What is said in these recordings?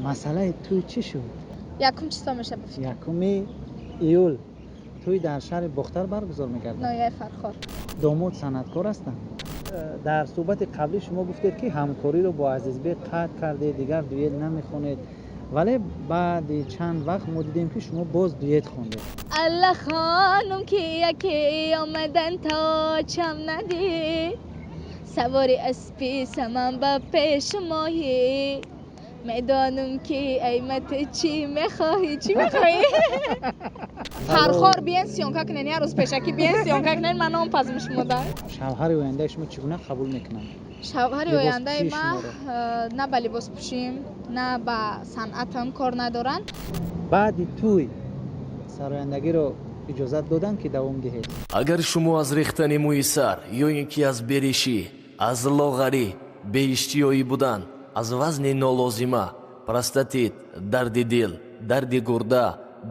Масъалаи тӯй чӣ шуд? Якум число меша ба фикр. 1 июл тӯй дар шаҳри Бохтар баргузор мегардад. Ноҳияи Фархор. Домод санъаткор ҳастанд. Дар суҳбати қаблӣ шумо гуфтед, ки ҳамкориро бо Азизбек қатъ кардед, дигар дуэт намехонед, вале баъди чанд вақт мо дидем, ки шумо боз дуэт хондед. Алла хонум, ки яке омадан то чам надид, савори аспи саман ба пеши моҳӣ, медонам, ки ай мат чӣ мехоҳӣ, чӣ мехоҳӣ. Фархор биен, съёмка кунен, як рӯз пешакӣ биен, съёмка кунен, ман ном пазм шумода. Шавҳари ояндаи шумо чӣ гуна қабул мекунанд? Шавҳари Либоспӯшии ояндаи ма шуморо. На ба либоспӯшим, на ба санъатам кор надоранд. Баъди тӯй сарояндагиро иҷозат доданд, ки давом диҳед? Агар шумо аз рехтани мӯи сар ё ин ки аз беришӣ, аз лоғарӣ, беиштиёӣ будан, аз вазни нолозима, простатит, дарди дил, дарди гурда,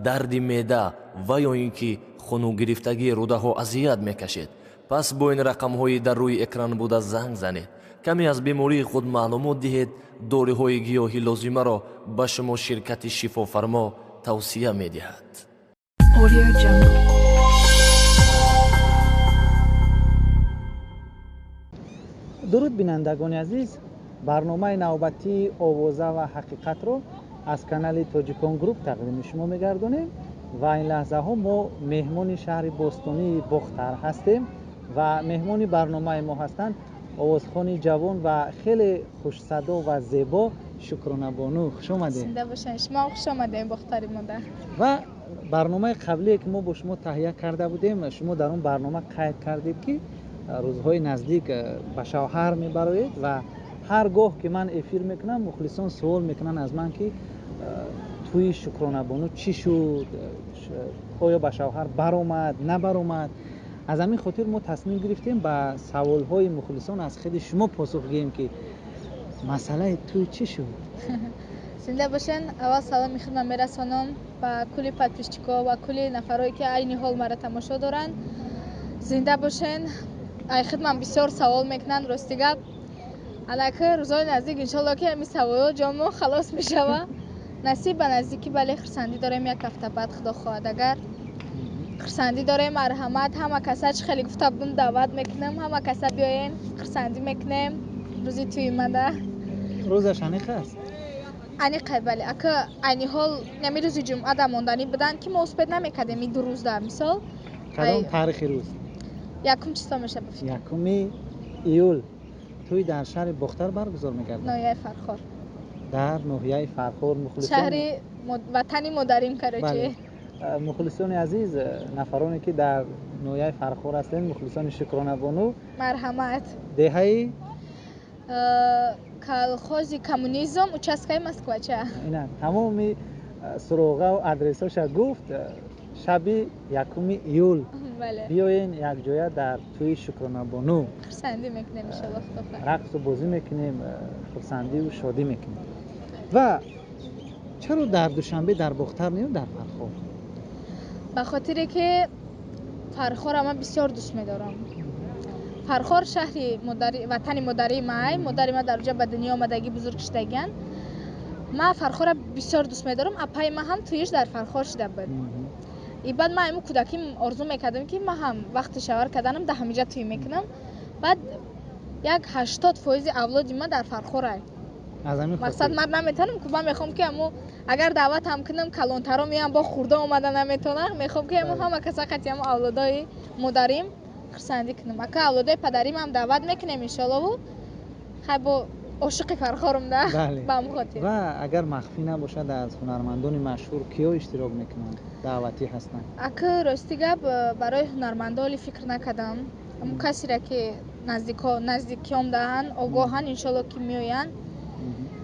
дарди меъда ва ё ин ки хунугирифтагии рӯдаҳо азият мекашед, пас бо ин рақамҳои дар рӯи экран буда занг занед, каме аз бемории худ маълумот диҳед. Доруҳои гиёҳи лозимаро ба шумо ширкати Шифофармо тавсия медиҳад. Audio Jungle. Дуруд, бинандагони азиз! Барномаи навбатии «Овоза ва ҳақиқатро» аз канали Тоҷикон Груп тақдими шумо мегардонем ва ин лаҳзаҳо мо меҳмони шаҳри бостонии Бохтар ҳастем ва меҳмони барномаи мо ҳастанд овозхони ҷавон ва хеле хушсадо ва зебо Шукронабону. Хуш омадед! Зинда бошен, шумо хуш омадем, Бохтари модар. Ва барномаи қаблие, ки мо бо шумо таҳия карда будем, шумо дар он барнома қайд кардед, ки рӯзҳои наздик ба шавҳар мебароед ва ҳар гоҳ ки ман эфир мекунам, мухлисон суол мекунанд аз ман, ки тӯи Шукронабону чӣ шуд, оё ба шавҳар баромад, набаромад. Аз ҳамин хотир мо тасмим гирифтем ба саволҳои мухлисон аз худи шумо посух гиҳем, ки масъалаи тӯй чӣ шуд? Зинда бошен. Аввал саломи худро мерасонам ба кулли подписчикҳо ва кулли нафарое, ки айни ҳол маро тамошо доранд. Зинда бошен. Ай худман бисёр савол мекунанд, рости гап. Аллакай рӯзҳои наздик, иншолло, ки ҳамин саволҳо ҷомо халос мешава. Насиб ба наздикӣ, бале, хурсандӣ дорем, як ҳафта баъд, худо хоҳад агар. Хурсандӣ дорем, марҳамат, ҳама каса, чӣ хеле гуфта будум, даъват мекунам, ҳама каса биёен, хурсандӣ мекунем рӯзи тӯйимада. Рӯзаш аниқ аст? Аниқай, бале, ака. Айни ҳол нами рӯзи ҷумъа да монданӣ буданд, ки мо успеть намекардем ин 2 рӯзда, мисол. Кадом таърихи рӯз? Якум число меша ба фикр. 1 июл тӯй дар шаҳри Бохтар баргузор мегардад. Ноҳияи Фархор. Дар ноҳияи Фархор, мухлисон. Шаҳри ватани модарим, короче. Бале. Мухлисони азиз, нафароне ки дар ноҳияи Фархор ҳастем, мухлисони Шукронабону, Марҳамат. Деҳаи? Колхози Коммунизм, участкаи Москвача. Ина тамоми суроғаву адресҳоша гуфт. Шаби 1 июл Бале. биёен, якҷоя дар тӯи Шукронабону Хурсандӣ мекунем, иншолло, худо хоҳад. рақсу бозӣ мекунем, хурсандиву шодӣ мекунем. Ва чаро дар Душанбе, дар Бохтар не, дар Фархор? Ба хотире ки Фархора ман бисёр дӯст медорам. Фархор шаҳри ватани модарии май, модари ман дар оҷа ба дунё омадагӣ, бузург шудагиан. Ман Фархора бисёр дӯст медорам. Апаи ман ҳам тӯиш дар Фархор шуда буд. И баъд ман имо кӯдаким орзу мекардам, ки ман ҳам вақти шавҳар карданам дар ҳамиҷа тӯй мекунам. Баъд як 80% авлоди ман дар Фархорай. Аз ҳамин Мақсад, хотир. ман наметавонам ку, ман мехоҳам, ки амо агар даъватам кунам, калонтаро меям, бо хурда омада наметавонам. Мехоҳам, ки амо ҳама каса қати амо авлодои модарим хурсандӣ кунам. Ака, авлодои падаримам даъват мекунем, иншоллову. Хай, бо ошиқи Фархорум да, ба ҳамн хотир. Ва агар махфӣ набошад, аз ҳунармандони машҳур киё иштирок мекунанд, даъватӣ ҳастанд? Ака, рости гап, барои ҳунармандо ҳоли фикр накардам. Ҳамн касере ки наздикиём даҳанд, огоҳанд, иншолло, ки меоянд.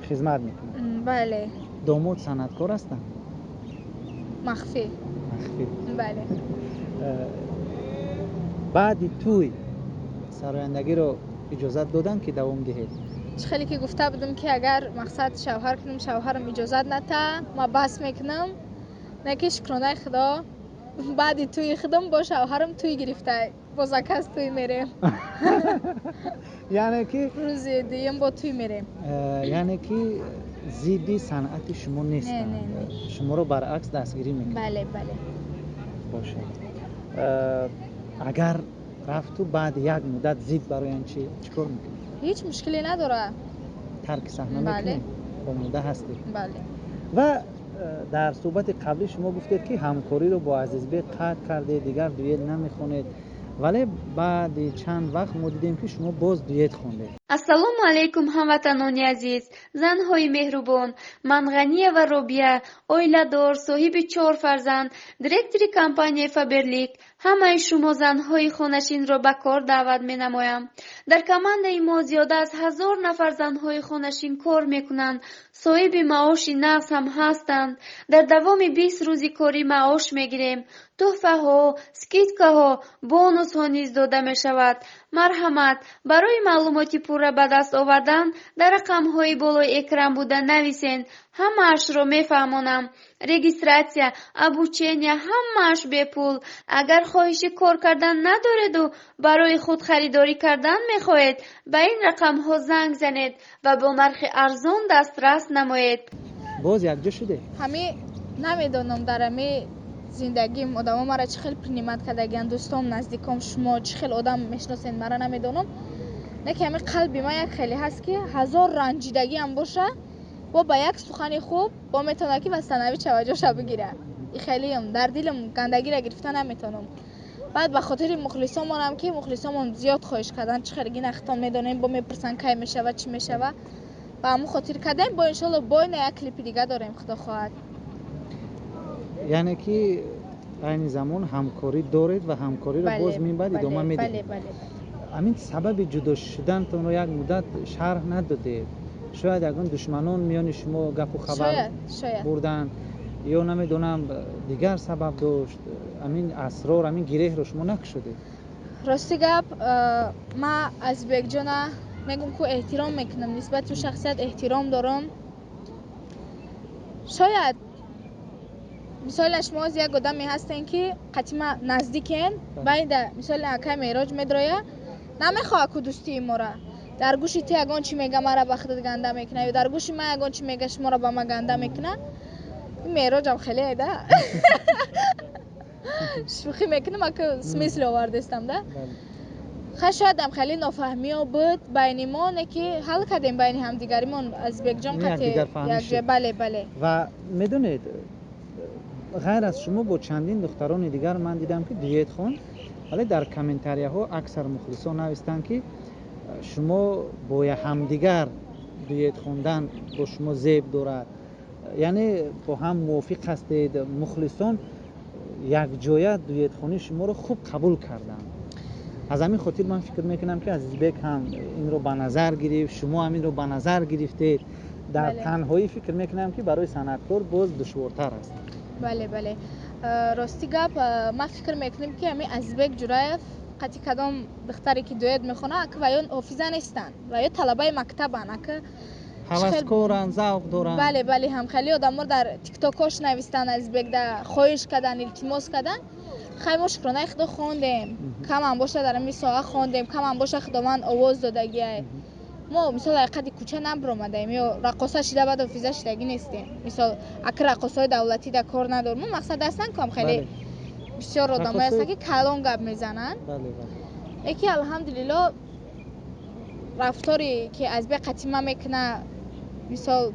Хизмат мекунанд? Бале. Домод санъаткор ҳастанд? Махфӣ. Махфӣ. Бале. Баъди тӯй сарояндагиро иҷозат доданд, ки давом диҳед? Чӣ хеле ки гуфта будам, ки агар, мақсад, шавҳар кунам, шавҳарам иҷозат ната, ман бас мекунам. Не ки, шукронаи худо, баъди тӯи худам бо шавҳарам тӯй гирифта, бо заказ тӯй мерем. Яъне ки Рӯзи дуюм бо тӯй мерем. Яъне ки Зидди санъати шумо нестанд, шуморо баръакс дастгирӣ мекунанд. Бале, бале. Бошад, агар рафту баъди як муддат зид бароянд чӣ, чӣ кор мекунед? Ҳеҷ мушкиле надорад. Тарки саҳна мекунед? Омода ҳастед? Бале. Ва дар суҳбати қаблӣ шумо гуфтед, ки ҳамкориро бо Азизбек қатъ кардед, дигар дуэт намехонед, вале баъди чанд вақт мо дидем, ки шумо боз дуэт хондед. Ассалому алайкум, ҳамватанони азиз, занҳои меҳрубон. Ман Ғаниева Робия, оиладор, соҳиби чор фарзанд, директори компанияи Фаберлик. Ҳамаи шумо занҳои хонашинро ба кор даъват менамоям. Дар командаи мо зиёда аз 1000 нафар занҳои хонашин кор мекунанд, соҳиби маоши нағз ҳам ҳастанд. Дар давоми 20 рӯзи корӣ маош мегирем. Тӯҳфаҳо, скидкаҳо, бонусҳо низ дода мешавад. Марҳамат, барои маълумоти пурра ба даст овардан дар рақамҳои болои экран буда нависен, ҳамаашро мефаҳмонам. Регистрация, обучения, ҳамааш бепул. Агар хоҳиши кор кардан надореду барои худ харидорӣ кардан мехоҳед, ба ин рақамҳо занг занед ва бо нархи арзон дастрас намоед. Боз якҷо шудед? Ҳами намедонам, дар ҳами зиндагим одамо мара чӣ хел принимать кардагиянд, дӯстом, наздиком, шумо чӣ хел одам мешиносед мара, намедонам. Не ки ҳами қалби ман як хеле ҳаст, ки ҳазор ранҷидагиам боша, бо ба як сухани хуб бо метавонад, ки восстановить шава, ҷоша бигира. И хелиам дар дилам гандагиро гирифта наметавонам. Баъд ба хотири мухлисомонам, ки мухлисомон зиёд хоҳиш карданд, чӣ хел гинахтон медонем, бо мепурсанд, кай мешава, чӣ мешава, ба ҳамун хотир кардем. Бо иншолло бо ина як клипи дига дорем, худо хоҳад. Яъне ки айни замон ҳамкорӣ доред ва ҳамкориро боз минбаъд идома медиҳед? Бале. Ҳамин сабаби ҷудо шудантонро як муддат шарҳ надодед. Шояд ягон душманон миёни шумо гапу хабар бурданд ё намедонам, дигар сабаб дошт. Ҳамин асрор, ҳамин гиреҳро шумо накушодед. Рости гап, ман Азизбекҷона мегӯм, ку эҳтиром мекунам, нисбати ӯ шахсият эҳтиром дорам. Шояд мисоле шумо оз як одаме ҳастен, ки қатима наздикен, байда мисоле акай Мероҷ медроя, намехоҳад ку дӯстии мора. Дар гӯши ту ягон чӣ мега, мара ба худат ганда мекуна, ё дар гӯши ман ягон чӣ мега, шуморо ба ман ганда мекуна. Ин Мероҷам хеле да, шӯхӣ мекунам, ака, смысл овардестам да. Ха, шоядам хеле нофаҳмиё буд байни мо, не ки ҳал кардем байни ҳамдигаримон, Азизбекҷон қати. Бале. Ва медонед, ғайр аз шумо бо чандин духтарони дигар ман дидам, ки дуэт хонд, вале дар комментарияҳо аксар мухлисон навистанд, ки шумо бо ҳамдигар дуэт хондан бо шумо зеб дорад, яъне бо ҳам мувофиқ ҳастед. Мухлисон якҷоя дуэтхонии шуморо хуб қабул карданд. Аз ҳамин хотир ман фикр мекунам, ки Азизбек ҳам инро ба назар гирифт, шумо ҳам инро ба назар гирифтед. Дар танҳоӣ фикр мекунам, ки барои санъаткор боз душвортар аст. Бале, рости гап, ман фикр мекунем, ки ҳамин Азизбек Ҷураев қати кадом духтаре ки дуэт мехонад, ака, ва ё ҳофиза нестанд, ва ё талабаи мактабанд, ака. Ҳаваскоранд, завқ доранд. Бале, ҳамхелӣ одамо дар тиктокош навистанд, Азизбек да хоҳиш карданд, илтимос карданд. Хай, мо шукронаи худо хондем, камам боша дар ҳамин соҳа хондем, камам боша худованд овоз додагиай. Мо мисол қади кӯча набиромадаем ё раққоса шида, баъд ҳофиза шидагӣ нестем. Мисол, ака, раққосҳои давлатӣ да кор надорем мо. Мақсад ҳастанд кам хеле бисёр одамое ҳастанд, ки калон гап мезананд. Леки алҳамдулилло, рафторе ки Азбек қатима мекуна, мисол,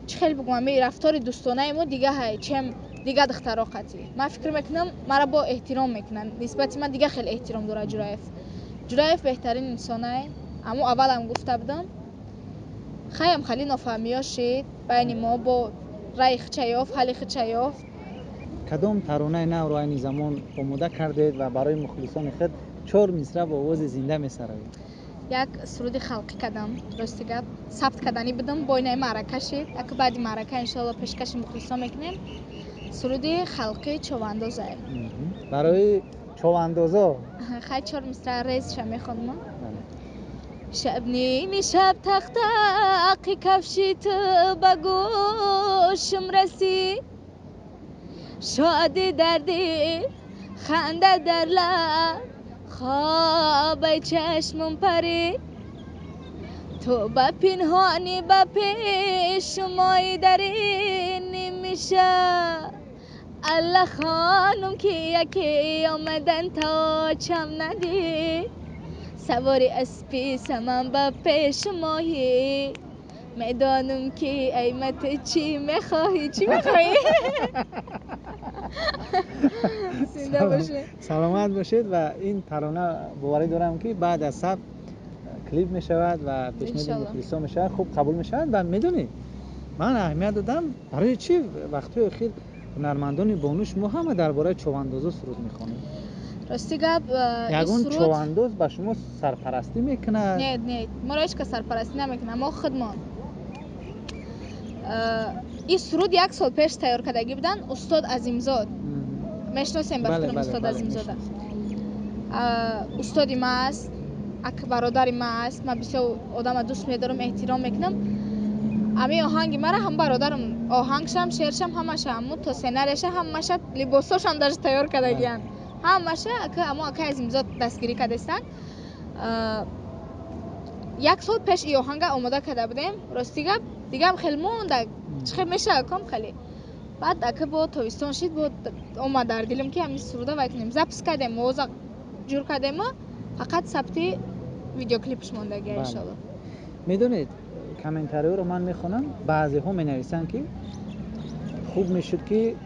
чӣ хел бигӯм, ами рафтори дӯстонаи мо дига ҳай, чем дига духтаро қатӣ. Ман фикр мекунам, мара бо эҳтиром мекунанд, нисбати ман дига хеле эҳтиром дорад Ҷураев. Ҷураев беҳтарин инсонай, аммо аввалам гуфта будам. Хаям хеле нофаҳмиё шид байни мо, бо раи хича ёфт, ҳалли хича ёфт. Кадом таронаи навро айни замон омода кардед ва барои мухлисони худ чор мисра бо овози зинда месароед? Як суруди халқӣ кардам. Рости гап, сабт карданӣ будам, бо инаи маърака шид. Ака, баъди маърака иншоалло пешкаши мухлисон мекунем. Суруди халқи човандозае. Барои човандозо. Хай, чор мисра резша мехонам. Шаб, ними шаб, тақтақи кафши ту ба гӯшм расид, шодӣ дар дил, ханда дар лаб, хобай чашмам парид. Ту ба пинҳонӣ ба пеш мои дар нимшаб. Алла хонум ки яке омадан то чам надид. Савори аспи саман ба пеш моҳӣ. Медонам ки ай мат чӣ мехоҳӣ, чӣ мехоҳӣ. Зинда бошед. Саломат бошед. Ва ин тарона боварӣ дорам ки баъд аз сабт клип мешавад ва пешниҳоди мухлисон мешавад, хуб қабул мешавад. Ва медонед, ман аҳамият додам барои чӣ вақтҳои охир ҳунармандони бону шумо ҳама дар бораи човандозо суруд мехонед? Рости гап, ягон човандоз ба шумо сарпарастӣ мекунад? Не, не, моро ҳеҷ кас сарпарастӣ намекунад, мо худмон. Ин суруд як сол пеш тайёр кардагӣ буданд устод Азимзод. Мешиносем ба фикрам устод Азимзода. Устоди ма аст, бародари ма аст. Ман бисёр одама дӯст медорам, эҳтиром мекунам. Ҳамин оҳанги мара ҳам бародарам оҳангшам, шеършам, ҳамаша, ҳаму то сценарияша, ҳамаша, либосошам даже тайёр кардагиянд. Ҳамаша амо акай Азимзод дастгирӣ кардастанд. Як сол пеш и оҳанга омода карда будем. Рости гап, дигаам хеле монда, чӣ хел мешава ком хеле. Баъд ака бо тобистон шид, бо омад дар дилам ки ҳамин суруда вай кунем. Запись кардем, овоза ҷур кардему, фақат сабти видеоклипш мондагия, иншолло. Медонед, комментариҳоро ман мехонам, баъзеҳо менависанд ки хуб мешуд ки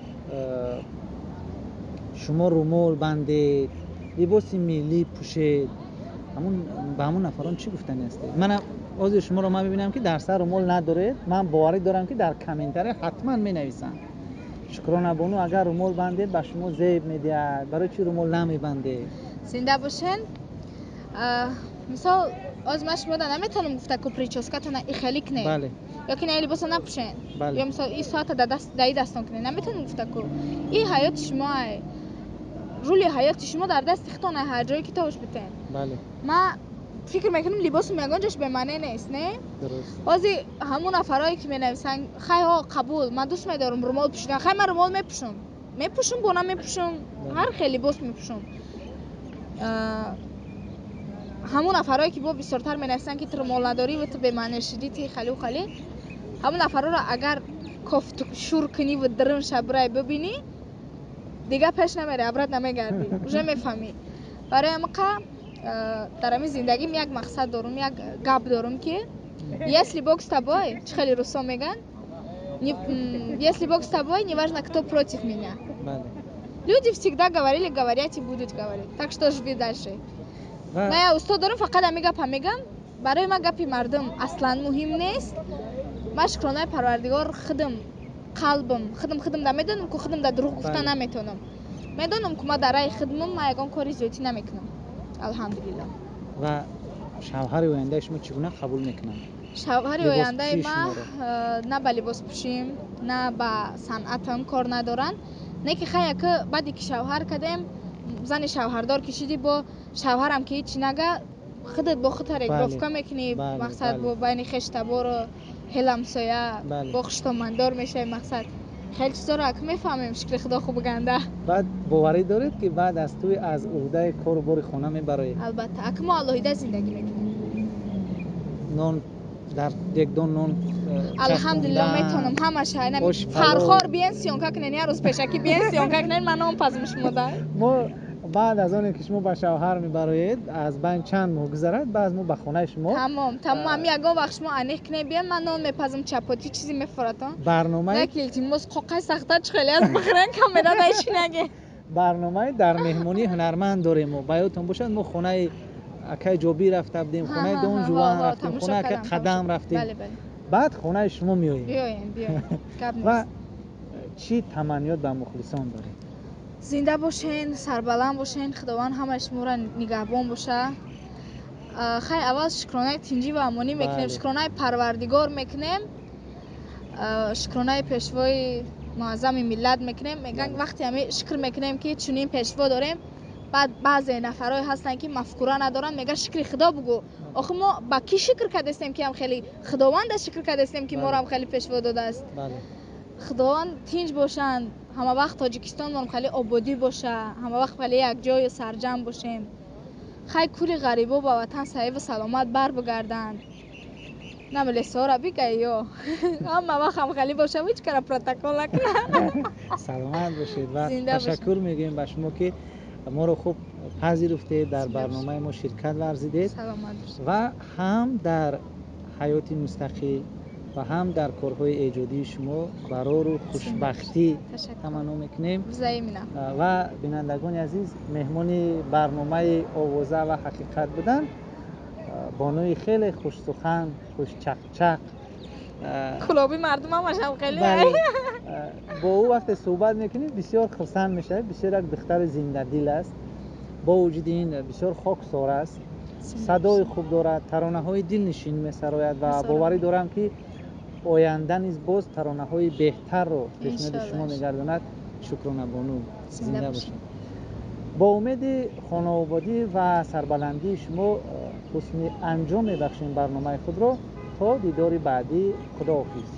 шумо румол бандед, либоси миллӣ пӯшед. Ба ҳамон нафарон чӣ гуфтани ҳастед? Мана ҳозир шуморо ман мебинам ки дар сар румол надоред, ман боварӣ дорам ки дар комментария ҳатман менависанд: Шукрона бону, агар румол бандед ба шумо зеб медиҳад, барои чӣ румол намебандед? Зинда бошен. Мисол, оз ман шумода наметавонам гуфта ку прическатона ихелӣ кунед ё ки на либоса напӯшен, ё мисол и соата даи дастон кунед, наметавонам гуфта ку. И ҳаёти шумоа, рули ҳаёти шумо дар дасти худтон, ҳар ҷое ки товуш битен. Ман фикр мекунам либосум ягон ҷош бемаъне нест, не? Ҳозир ҳамун нафарое ки менависанд, хай ҳо, қабул, ман дӯст медорам румол пӯшидан, хай ман румол мепӯшам, мепӯшам, бона мепӯшам, ҳар хел либос мепӯшам. Ҳамун нафарое ки бо бисёртар менависанд ки ту румол надорӣ ва ту бемаъне шидӣ, ти халиу халӣ, ҳамун нафарҳоро агар кофту шур кунӣ ва дрын шабрай бибинӣ, дигар пеш намери, обрат намегардӣ, уже мефаҳмӣ. Барои ҳамақа дар ҳамин зиндагим як мақсад дорум, як гап дорум ки если Бог с тобой, чӣ хеле русо мегӯянд, если Бог с тобой, неважно, кто против меня. Люди всегда говорили, говорят и будут говорить, так что живи дальше. Ман як устод дорам, фақат ҳамин гапа мегӯям. Барои ман гапи мардум аслан муҳим нест. Ман шукронаи Парвардигор, худам қалбам худам худам да медонам ку худам да дурӯғ гуфта наметавонам. Медонам ку ман дар раи худмам, ман ягон кори зиёдтӣ намекунам, алҳамдулилло. Ва шавҳари ояндаи шумо чӣ гуна қабул мекунанд? Шавҳари ояндаи ман на ба либоспӯшим, на ба санъатам кор надоранд. Не ки хай, яка баъде ки шавҳар кардем, зани шавҳардор ки шидӣ, бо шавҳарам ки ҳечи нага, худат бо худ регировка мекунӣ, мақсад бо байни хештабору ҳел ҳамсоя бо хуштомандор мешавӣ, мақсад хеле чизоро ак мефаҳмем, шукри Худо, хуб ганда. Баъд боварӣ доред ки баъд аз тӯй аз уҳдаи кору бори хона мебароед? Албатта, ак мо алоҳида зиндагӣ мекунем. Нон дар дегдон нон Алҳамдулилло, метавонам ҳамаша. Фархор биен, съёмка кунен, як рӯз пешакӣ биен, съёмка кунен, ман нон пазм шумода. Мо баъд аз оне ки шумо ба шавҳар мебароед, аз байн чанд моҳ гузарад, баъз мо ба хонаи шумо Тамом, тамом, ами ягон вақт шумо аниқ кунед, биен, ман нон мепазм, чапотӣ, чизе мефоратон. Барномаи Як илтимос, қоқай сахта чӣ хеле аст, бихӯрен, камера дайчинаге. Барномаи дар меҳмонии ҳунарманд дорем мо. Ба ёдтон бошад, мо хонаи акаи Ҷобир рафта будем, хонаи Дон Жуан рафтем, хонаи акаи Қадам рафтем, баъд хонаи шумо меоем. Биёем, биёем. Ва чӣ таманниёт ба мухлисон доред? Зинда бошен, сарбаланд бошен, Худованд ҳамаи шуморо нигаҳбон боша. Хай, аввал шукронаи тинҷӣ ва амонӣ мекунем, шукронаи Парвардигор мекунем, шукронаи пешвои муаззами миллат мекунем. Мегӯянд, вақте ҳами шукр мекунем ки чунин пешво дорем, баъд баъзе нафарое ҳастанд ки мафкура надоранд, мегӯянд: «Шукри Худо бугӯ». Охи мо ба кӣ шукр кардастем ки ҳам хеле Худованда шукр кардастем ки моро ҳам хеле пешво додааст? Худованд тинҷ бошанд ҳама вақт, Тоҷикистонмон хеле ободӣ боша, ҳама вақт хеле якҷою сарҷамъ бошем. Хай, кули ғарибо ба ватан саҳиву саломат бар бигарданд. Намелесора бига ё ҳама вақт ҳамхелӣ бошам, ҳеҷ кара протокол накунам. Саломат бошед ва Зинда бошед. ташаккур мегӯем ба шумо, ки моро хуб пазируфтед, дар Зинда бошед. барномаи мо ширкат варзидед. Саломат бошед. Ва ҳам дар ҳаёти мустақил ва ҳам дар корҳои эҷодии шумо барору хушбахтӣ Ташаккур. таманно мекунем. Взаимно. Ва бинандагони азиз, меҳмони барномаи «Овоза ва ҳақиқат» буданд бонуи хеле хушсухан, хушчақчақ. Кулоби мардум ҳамашам хеле. Бале, бо ӯ вақте суҳбат мекунӣ, бисёр хурсанд мешавӣ. Бисёр як духтари зиндадил аст, бо вуҷуди ин бисёр хоксор аст, садои хуб дорад, таронаҳои дилнишин месарояд ва Месарояд. боварӣ дорам, ки оянда низ боз таронаҳои беҳтарро пешниҳоди Иншаллоҳ, шумо мегардонад. Шукрона бону, Зинда зинда бошед. бошед. Бо умеди хонаободӣ ва сарбаландии шумо ҳусни анҷом мебахшем барномаи худро. То дидори баъдӣ, худоҳофиз.